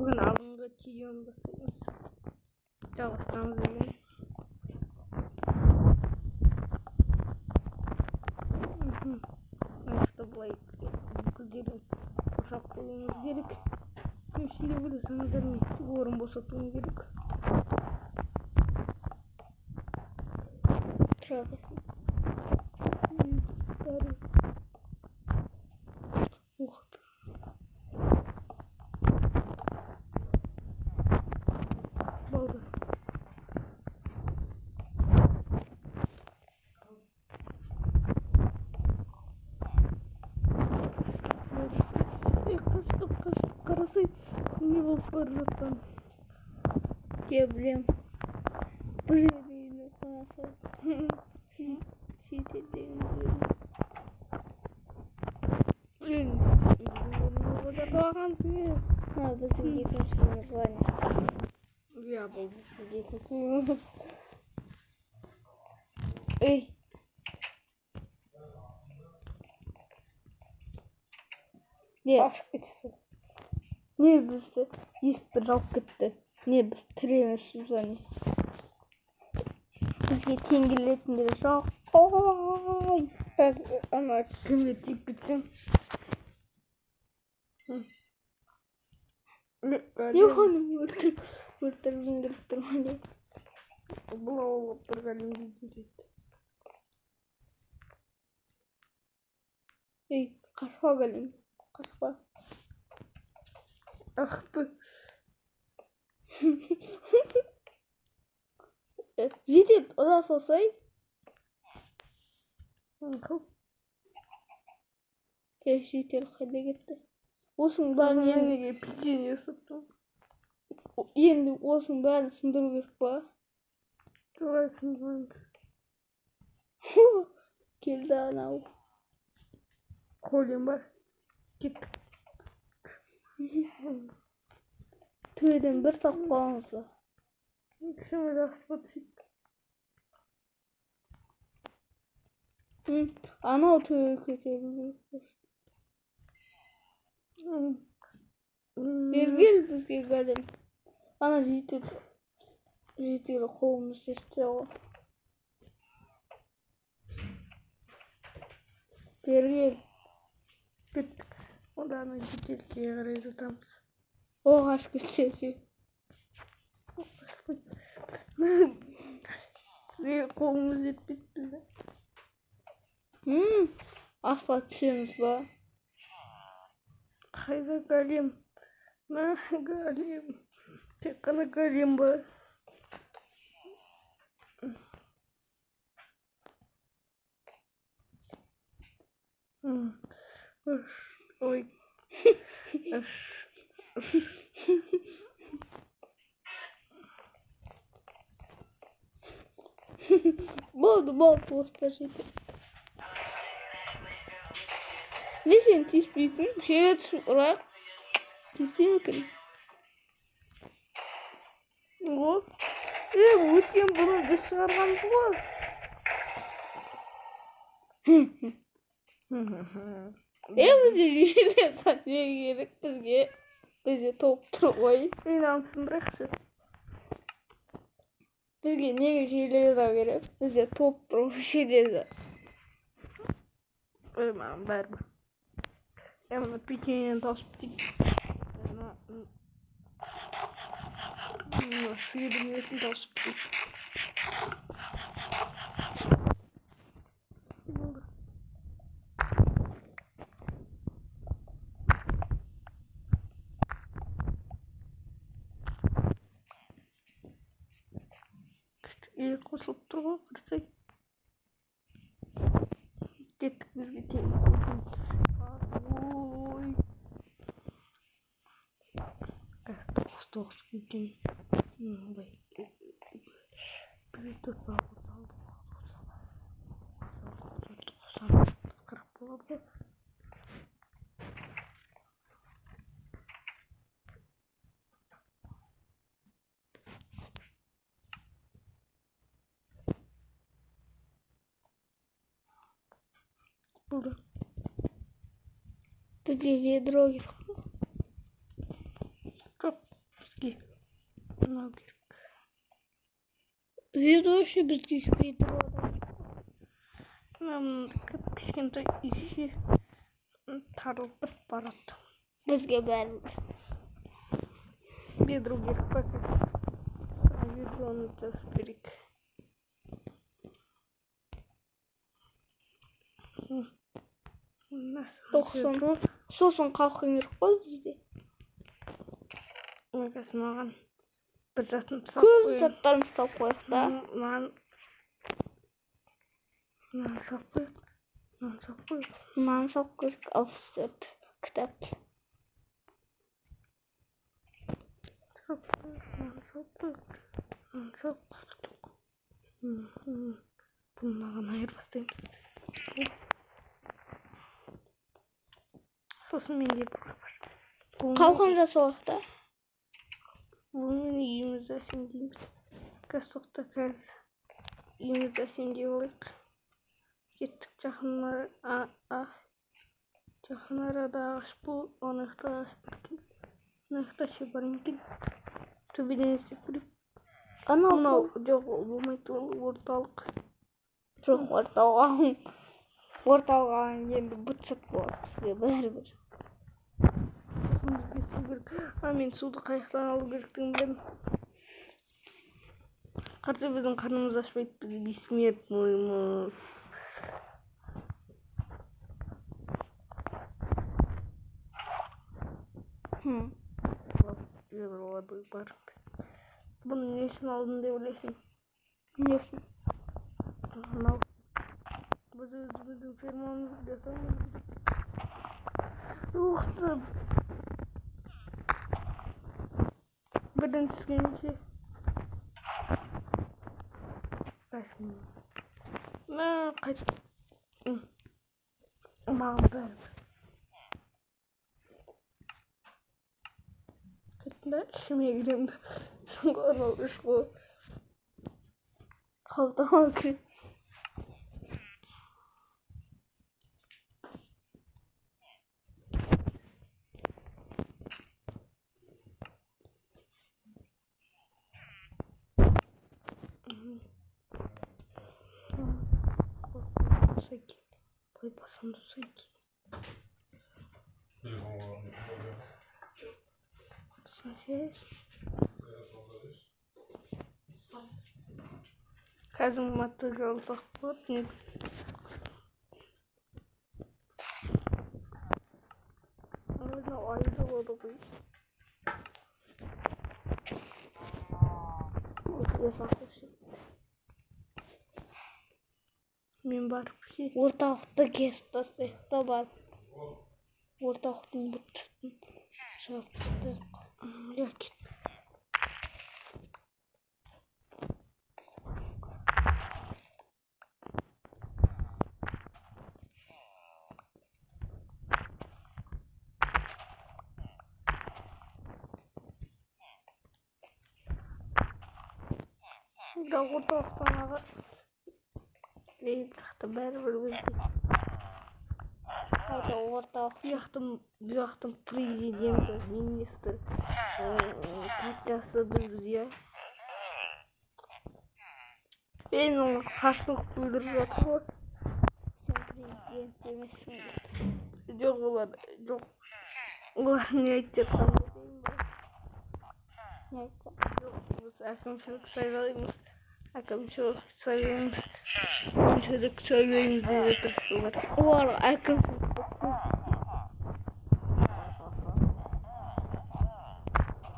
Бүгін алдыңғы видеоны бастаймыз. Жалғастырамыз бүгін. Мына жақта былай бүкілдерін қоршап қоюымыз керек. Ішінде ойласаңыздар, мен орын босатуым керек. Тұра берсін. Бәрі. Ух ты. Болды. Ей, қаштық, қаштық, қарасай, не болып бара жатқан. Е, білем. Бұл жерде үйдің қонасы. Шетелдегі. Блин, Бағансың е. Мына біздің екінші название. Иә, бұл Біздің екінші үйіміз. Ей. Не? Ашып кетесің. Не, бізді есікті жауып кетті. Не, біз тірі емеспіз ба, не? Бізге тең келетіндер жоқ. Ой! Қазір ана кімге тиіп кетсең. Не, оны өлтіргім келіп тұр ма, не? Бұл ауылға бір големге жетеді. Ей, қашпа, голем. Қашпа. Ах ты. Жедел ұра салсай. Қыл. Е, жедел қайда кетті? Осының бәрін Мен енді неге печенье саттым? Енді осының бәрін сындыру керек па? Қалай сындырамыз? Келді анау. Голем ба? Кеттік. Төбеден бір тауып қаламыз ба? Кішкене астқа түсейік. Анау төбеге көтеру керек болсын. Бері кел бізге, голем. Ана житель. Житель қолымыз жетті ғой. Бері кел. Кеттік. Онда ана жительге қарай жатамыз. О, қашып кетсе. Неге қолымыз жетпейді бізде? Астқа түсеміз ба? Қайда голем? Мә, голем. Тек қана голем бар. Үш, ой. Үш, үш. Болды, болды, осылар жетеді. Не, сен тиіспейсің? Жерге түсіп ұрайық. Тиісе ме екен? О, е, өткен бұрын біз шығарғанбыз ғой. Е, бізде железо не керек бізге? Бізде толып тұр ғой. Мынаны сындырайықшы. Бізге неге железо керек? Бізде толып тұр ғой железо. Ой, маған бәрібір. Е, мына печеньені тауысып кетейік. Мына сиырдың етін тауысып кетейік. Болды. Е, қосылып тұр ғой, қарасай. Кеттік, бізге тең. Ой. Тоғыз, тоғыз екен. Былай. Бір, төрт, бес, алты, алты, тоқсан, 40 болады ғой. Болды. Бізге ведро керек. Жоқ. Мынау керек. Ведро ше, бізге ведро да. Мына кіп-кішкентай үйше тарылып барады. Бізге бәрібір. Ведро керек па қазір? Ведроны жазып берейік. 90. Сосын қалқын керек қой бізде. Мен қазір маған бір затын салып Көп қояйын. заттарымызды салып қояйық та. Маған мынаны салып қояйық. Мынаны салып қояйық. Мынаны салып қояйық. 64 кітап. Салып қояйық. Мынаны салып қояйық. Мынаны салып қояйық. Бұны мынаған айырбастаймыз. Сосын менде бір бар. Қалқан жасауық та. Бұнымен үйімізді әсемдейміз. Қазір тоқта, қазір үйімізді әсемдеп алайық. Кеттік жақын жақын арада ағаш бол, ана жақта ағаш бар екен. Мына жақта ше бар екен. Төбеден іздеп көрейік. Анау Мынау жоқ, ол болмайды, ол орталық. Жоқ, орталық. Орталық енді быт-шыт болады бізге бәрібір. Сосын бізге су керек. Мен суды қай жақтан алу керектігін білемін. Қарсы біздің қарнымыз ашпайды, біз бессмертныймыз. Бар. Бұны не үшін алдым деп ойлайсың? Не үшін? Мынау. Біз өзіміздің фермамызды жасауымыз керек. Ух ты! Бірден түскенше. Бәсім. Мә, қайт. Маған бәрібір. Қайттым ба? Ішіме кіремін. Анау үш қой. Қалтама кірем. Былай басамыз екен. Қазір мотыга алсақ болады негізі. Мынау айды болды ғой. Мен барып ше. Орталықты кесіп тастайық та барып. Орталықтың быт-шытын шығарып тастайық. Иә, кет. Бірақ орталықтан аға. Ей, бірақ та бәрібір өзге. Қайда орталық? Бұл жақтың президенті, министр, патшасы бізбіз, иә. Мен оған қарсылық білдіріп жатыр ғой. Сен президент емессің бе? Жоқ, олар, жоқ. Олар не айтып жатқанын білмеймін ба? Не айтса? Жоқ, біз әкімшілік сайлаймыз. Әкімшілік сайлаймыз. Әкімшілік сайлаймыз деп жатыр олар. Олар әкімшілікті көз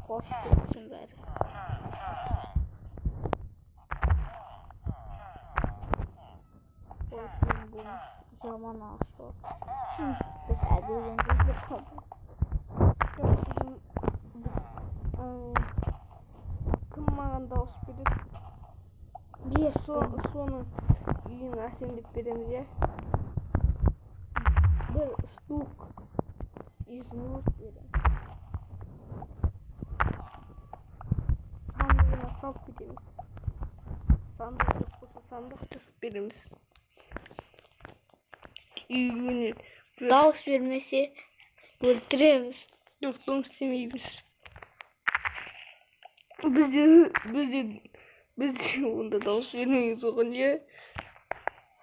қорқып кетсін бәрі. Ой, бұл жаман ағаш болды. Біз әдейі өңгізіп қалдық. Жоқ, біз кім маған дауыс береді? Соның үйін әсемдеп береміз, иә? Бір штук изумруд береміз. Сандығына салып кетеміз. Сандық жоқ болса сандық жасап береміз. Үйіне Дауыс бермесе өлтіреміз. Жоқ, дым істемейміз. Бізде онда дауыс бермейміз оған, иә?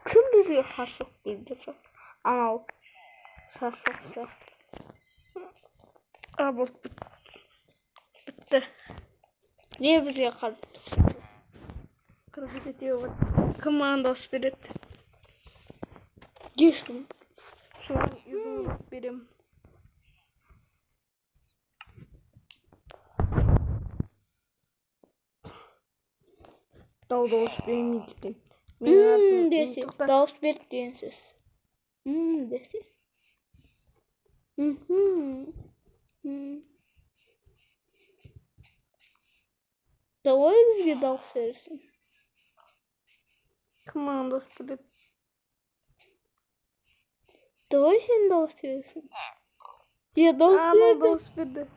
Кім бізге қарсылық білдірді? Анау шашық сияқты. А, болды. Бітті. Не бізге қарсы? 47 бар. Кім маған дауыс береді? Ешкім. Соған изумруд беремін. Дау дауыс бермейді екен. Менің Десе, тоқта. Дауыс берді деген сөз. Десе. Мхм. Давай бізге дауыс берсін. Кім маған дауыс береді? Давай сен дауыс берсін. Я дауыс Анау берді. Дауыс берді.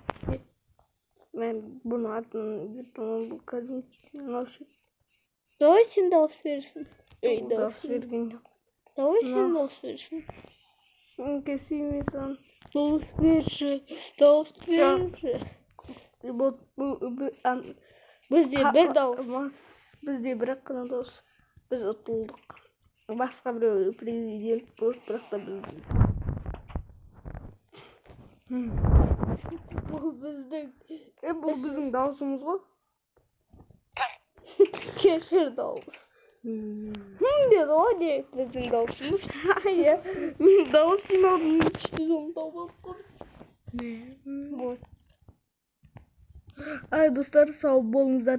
Мен бұның атын ертең бұл кәдімгі мынау ше. Давай сен дауыс берсін. Ей, Ол дауыс дауыс берген жоқ. Давай сен На. Дауыс берсін. Кесейме саған. Дауыс берші. Дауыс берші. Бұл бұл Бізде бір дауыс. Бізде бір ақ қана дауыс. Біз ұтылдық. Басқа біреу президент болды, бірақ та біз. Бұл біздің Бұл біздің дауысымыз ғой. Кешір дауыс. Деді ғой не біздің дауысымыз. Иә, мен дауыс жинаудың Күшті жолын тауып алып қоймыз. Вот. Ай, достар, сау болыңыздар.